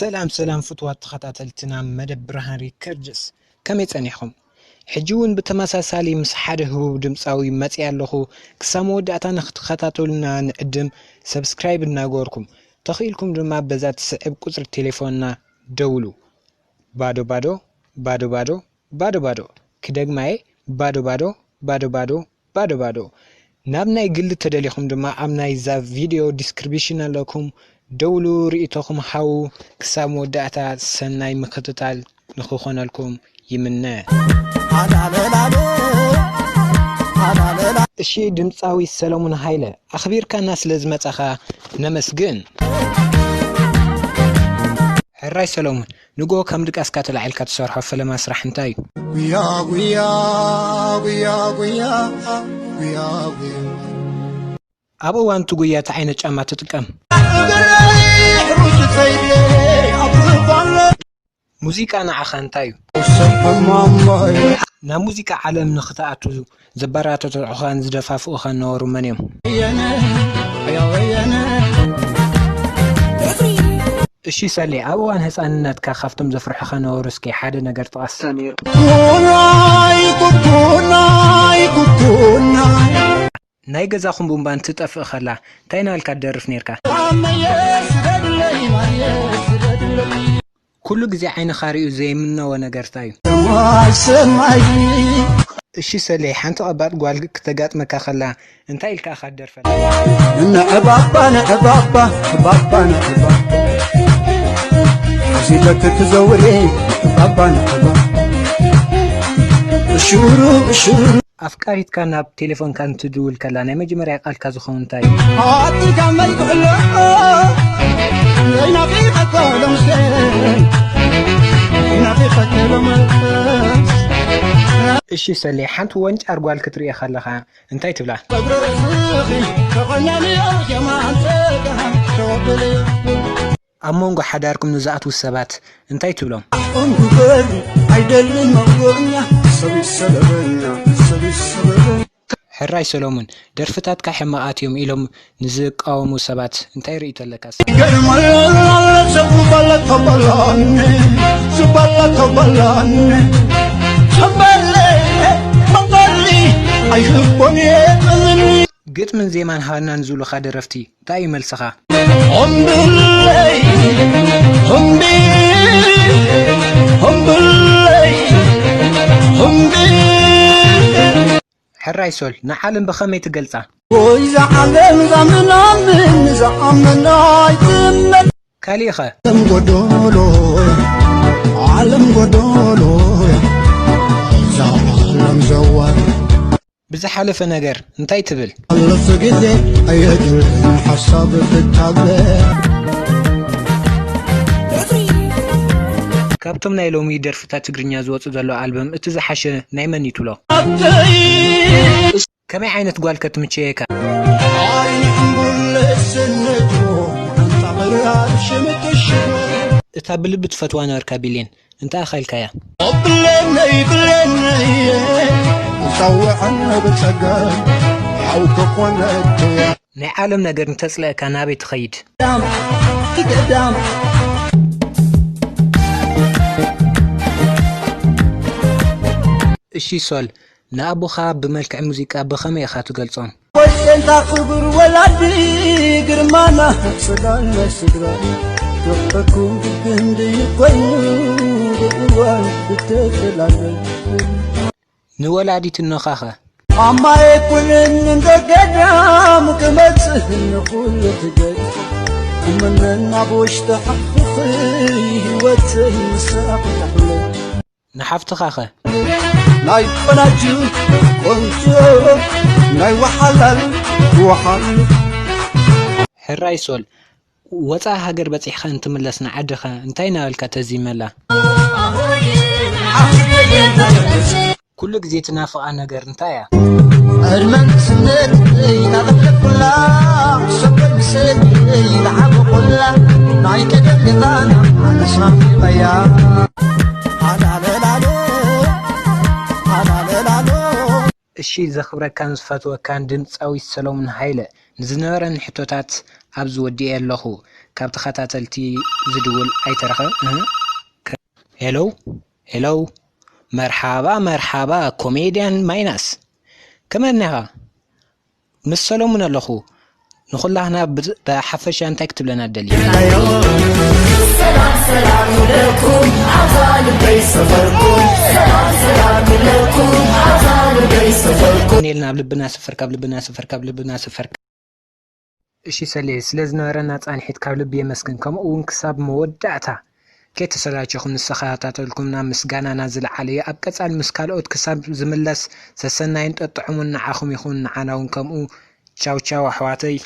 ሰላም ሰላም ፍትዋት ተኸታተልትና መደብ ብርሃን ሪከርድስ፣ ከመይ ጸኒሕኹም? ሕጂ እውን ብተመሳሳሊ ምስ ሓደ ህቡብ ድምጻዊ መጺኣ ኣለኹ። ክሳብ መወዳእታ ንክትኸታተሉና ንዕድም። ሰብስክራይብ እናገበርኩም፣ ተኽኢልኩም ድማ በዛ ትስዕብ ቁጽሪ ቴሌፎንና ደውሉ። ባዶ ባዶ፣ ባዶ ባዶ፣ ባዶ ባዶ። ክደግማየ፣ ባዶ ባዶ፣ ባዶ ባዶ፣ ባዶ ባዶ። ናብ ናይ ግሊ ተደሊኹም ድማ ኣብ ናይዛ ቪድዮ ዲስክሪፕሽን ኣለኩም። ደውሉ፣ ርእይቶኹም ሃቡ። ክሳብ መወዳእታ ሰናይ ምክትታል ንኽኾነልኩም ይምነ። እሺ፣ ድምጻዊ ሰለሙን ሃይለ፣ ኣኽቢርካና ስለ ዝመጻኻ ነመስግን። ሕራይ ሰለሙን፣ ንግሆ ከም ድቃስካ ተላዒልካ ትሰርሖ ፈለማ ስራሕ እንታይ እዩ? ጉያ ጉያ ጉያ ጉያ ጉያ ጉያ። ኣብ እዋን እቲ ጉያ እንታይ ዓይነት ጫማ ትጥቀም? እግረይ ሕሩጭ ጸይደ ኣብ ዝባነ። ሙዚቃ ንዓኻ እንታይ እዩ? ውሰድ ሕማማይ። ናብ ሙዚቃ ዓለም ንኽትኣቱ ዘበራትዑኻን ዝደፋፍኡኻን ነበሩ መን እዮም? የነ፣ ያወየነ። እሺ ሰሌ፣ ኣብ እዋን ህፃንነትካ ካብቶም ዘፍርሑኻ ነበሩ እስኪ ሓደ ነገር ጥቐስ። ሰሚር። ኩኩናይ፣ ኩኩናይ፣ ኩኩናይ። ናይ ገዛኹም ቡምባ እንትጠፍእ ኸላ እንታይ እናበልካ ትደርፍ ነይርካ? ማየ ስደድለይ፣ ማየ ስደድለይ። ኩሉ ግዜ ዓይንኻ ሪኡ ዘይምነዎ ነገር እንታይ እዩ? ሰማይ፣ ሰማይ። እሺ ሰሌ፣ ሓንቲ ቀባጥ ጓል ክተጋጥመካ ኸላ እንታይ ኢልካ ኢኻ ትደርፈላ? ንዕባባ፣ ንዕባባ፣ ዕባባ፣ ንዕባባ። ሒዘኪ ክዘውር እየ፣ ዕባባ፣ ንዕባባ። እሹሩ፣ እሹሩ። ኣፍቃሪትካ ናብ ቴሌፎንካ እንትድውል ከላ ናይ መጀመርያ ቃልካ ዝኸውን እንታይ እዩ? ኣቲ ጋመይ ኩሕሎ፣ ዘይናፊቐቶ ሎምስ፣ ዘይናፊቐቶ ሎምስ። እሺ ሰሌ፣ ሓንቲ ወንጫር ጓል ክትርኢ ከለኻ እንታይ ትብላ? ጸጉሪ ርእስኺ ተቆነንዮ የማን ጸጋም ተወብሊ። ኣብ መንጎ ሓዳርኩም ንዝኣትዉ ሰባት እንታይ ትብሎም? ኣሕቆም ግበር ኣይደልን መጎኛ፣ ሰብ ይሰለበኛ፣ ሰብ ይሰለበኛ። ሕራይ ሰሎሙን፣ ደርፍታትካ ሕማቓት እዮም ኢሎም ንዝቃወሙ ሰባት እንታይ ርእይቶ ኣለካ? ይገርመል፣ ሰብ ዝበለ ተበላኒ፣ ዝበለ ተበላኒ። ተበለ፣ ተበሊ፣ ኣይህቦን እየ እዝኒ። ግጥምን ዜማን ሃናን ዝብሉኻ ደረፍቲ እንታይ እዩ መልስኻ? ሆምብለይ፣ ሆምቢ፣ ሆምብለይ፣ ሆምቢ። ሕራይ ሶል፣ ንዓለም ብኸመይ ትገልጻ? ወይ እዛ ዓለም እዛ ምናምን፣ እዛ ዓመና ኣይትመን። ካሊእኸ? ዓለም ጎዶሎ፣ ዓለም ጎዶሎ፣ እዛ ዓለም ዘዋር። ብዝሓለፈ ነገር እንታይ ትብል? ሓለፈ ግዜ ኣየድልን ሓሳብ ትታበ። ካብቶም ናይ ሎሚ ደርፍታት ትግርኛ ዝወጹ ዘሎ ኣልበም እቲ ዝሓሸ ናይ መን እዩ ትብሎ? ኣተይ ከመይ ዓይነት ጓል ከ ትምችየካ? ኣይንሕምቡል ስነቱ ኣንጻቕራ ሽምጥሽም። እታ ብልቢ ትፈትዋ ነበርካ ቢሌን። እንታይ ኣኻልካያ? ብለነይ፣ ብለነይ፣ ጸውዐን ብጸገም፣ ሓው ክኾነት እያ። ናይ ዓለም ነገር እንተጽለእካ ናበይ ትኸይድ? ገዳም፣ ገዳም። እሺ ሶል፣ ንኣቦኻ ብመልክዕ ሙዚቃ ብኸመይ ኢኻ ትገልጾም? ወሰንታ ክቡር ወላዲ ግርማና፣ ጽላል ናይ ስድራ፣ ፍቕርኩም ክንደይ ኮይኑ፣ ብእዋን ብተፈላለዩ። ንወላዲት እኖኻኸ? ኣማየ ኩንን እንደ ገዳም ክመጽእ ንኹሉ ትገጽ። እመነን ኣብ ውሽጢ ሓፍኺ ህይወተይ ምስራቕ ተኽለ። ንሓፍትኻኸ? ናይ ቆናጁ ቆንጆ ናይ ወሓላል ወሓል። ሕራይ ሶል፣ ወጻኢ ሃገር በጺሕኻ እንትምለስ ንዓድኻ እንታይ እናበልካ ተዚመላ? ኩሉ ግዜ ትናፍቓ ነገር እንታይ እያ? ዕድመን ስነት ይናቐለኩላ፣ ሰበይ ምስለይ ይልዓበቆላ፣ ናይ ቀደም ገዛና ኣነስናፍቀያ። ኣላለላሎ፣ ኣላለላሎ። እሺ፣ ዘኽብረካን ዝፈትወካን ድምጻዊ ሰሎሙን ሃይለ፣ ንዝነበረን ሕቶታት ኣብዚ ወዲኤ ኣለኹ። ካብ ተኸታተልቲ ዝድውል ኣይተረኸ። ሄሎ፣ ሄሎ። መርሓባ፣ መርሓባ፣ ኮሜድያን ማይናስ። ከመይ እኒኻ? ምስ ሰሎሙን ኣለኹ። ንኹላህና ብ-፣ ብሓፈሻ እንታይ ክትብለና ትደሊ? ሰላም ሰላም ንብለኩም ኣብዛ ልበይ ሰፈርኩም። ሰላም ሰላም ንብለኩም ኣብዛ ልበይ ሰፈርኩም። ዳንኤል፣ ናብ ልብና ስፈር፣ ካብ ልብና ስፈር፣ ካብ ልብና ስፈር። እሺ ሰሌ፣ ስለ ዝነበረና ጻንሒት ካብ ልቢ የመስግን። ከምኡ እውን ክሳብ መወዳእታ ከይተሰላቸኹም ምስ ተኸታተልኩምና ምስጋናና ዝለዓለ እዩ። ኣብ ቀጻሊ ምስ ካልኦት ክሳብ ዝምለስ ሰሰናይን ጠጥዑሙን ንዓኹም ይኹን፣ ንዓና እውን ከምኡ። ቻው ቻው ኣሕዋተይ።